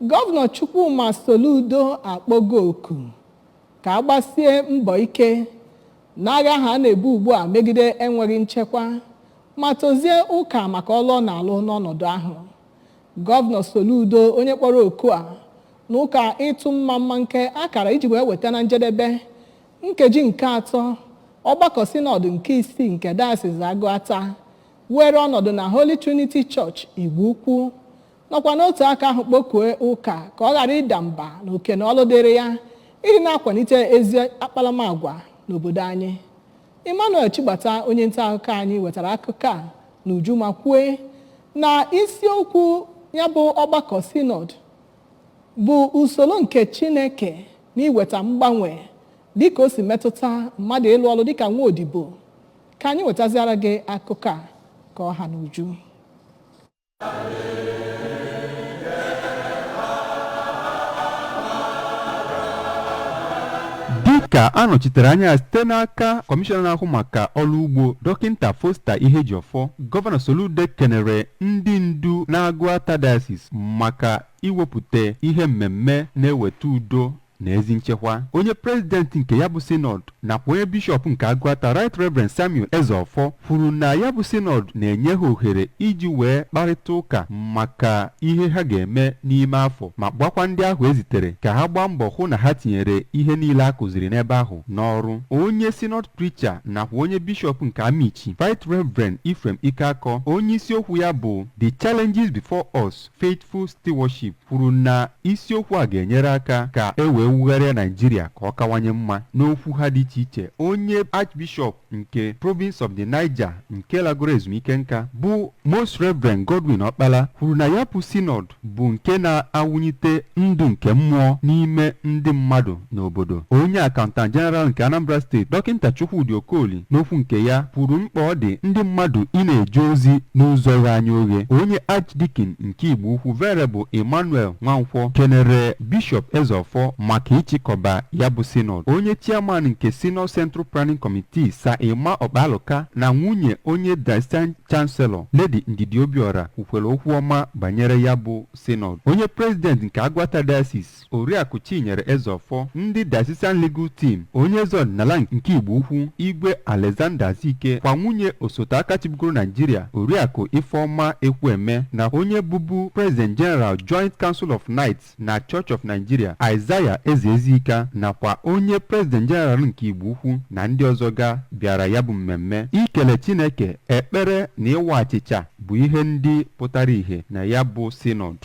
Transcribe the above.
Gọvanọ Chukwuma Soludo akpọgo oku ka a gbasie mbọ ike n'agha ahụ a na-ebu ugbu a megide enweghị nchekwa, ma tozie ụka maka ọlụ ọ na-alụ n'ọnọdụ ahụ. Gọvanọ Soludo, onye kpọrọ oku a n'ụka ịtụ mmamma nke akara iji wee weta na njedebe nkeji nke atọ ọgbakọ sinọd nke isii nke Diocese Agụata weere ọnọdụ na Holy Trinity Church, Igbo Ukwu, nọkwa n'otu aka ahụ kpọkue ụka ka ọ ghara ịda mba na oke na ọlụ dịrị ya ịdị na-akwalite ezi akparamagwa n'obodo anyị. Emmanuel Chigbata, onye nta akụkọ anyị, wetara akụkọ a n'uju ma kwue na isiokwu ya bụ ọgbakọ sinọd bụ usoro nke Chineke n'iweta mgbanwe dịka o si metụta mmadụ ịlụ ọlụ dịka nwa odibo. Ka anyị wetaziara gị akụkọ a ka ọ ha n'uju. Dịka a nọchitere anya site n'aka kọmishọna na-ahụ maka ọrụ ugbo, Dọkịta Foster Ihejiọfọ, Gọvanọ Soludo kenere ndị ndu na-Agụata Diocese maka iwepụta ihe mmemme na-eweta udo na ezi nchekwa. Onye prezidenti nke ya bụ sinọd nakwa onye bishọp nke Agụata, Right Reverend Samuel Ezeọfọ, kwuru na ya bụ sinọd na-enye ha ohere iji wee kparịta ụka maka ihe ha ga-eme n'ime afọ, ma gwakwa ndị ahụ ezitere ka ha gbaa mbọ hụ na ha tinyere ihe niile a kụziri n'ebe ahụ n'ọrụ. Onye synod preacher nakwa onye bishọp nke Amichi, Right Reverend Ephraim Ikeakọ, onye isiokwu ya bụ "The Challenges Before Us: Faithful Stewardship", kwuru na isiokwu a ga-enyere aka ka e wee wugharịa Naijiria ka ọ kawanye mma. N'okwu ha dị iche iche, onye Archbishop nke Province of the Niger nke lagoro ezumike nka, bụ Most Reverend Godwin Okpala, kwuru na ya bụ synod bụ nke na-awụnyite ndụ nke mmụọ n'ime ndị mmadụ n'obodo. Onye Accountant General nke Anambra Steeti, Dọkịta Chukwudi Okoli, n'okwu nke ya kwuru mkpa ọ dị ndị mmadụ ị na-eje ozi n'ụzọ ghe anya oghe. Onye Archdeacon nke Igbo Ukwu, Venerable Emmanuel Nwankwọ, kenere Bishọp Ezeọfọ maka ịchịkọba ya bụ synod. Onye chairman nke Synod Central Planning Committee, Sir Emma Ọkpalụka, na nwunye onye Diocesan Chancellor, Lady Ndidi Obiora, kwukwere okwu ọma banyere ya bụ synod. Onye president nke Agụata Diocese, Oriakụ Chinyere Ezeọfọ, ndị Diocesan Legal Team, onye eze ọdịnala nke Igbo Ukwu, Igwe Alexander Azike, kwa nwunye osote aka chịbugoro Naijiria, Oriakụ Ifeọma Ekwueme, na onye bụbu President General, Joint Council of Knights na Church of Nigeria, Isaiah Ezeezika, nakwa onye President General nke Igbo Ukwu na ndị ọzọ ga bịara ya bụ mmemme. Ikele Chineke, ekpere na ịwa achịcha bụ ihe ndị pụtara ìhè na ya bụ synod.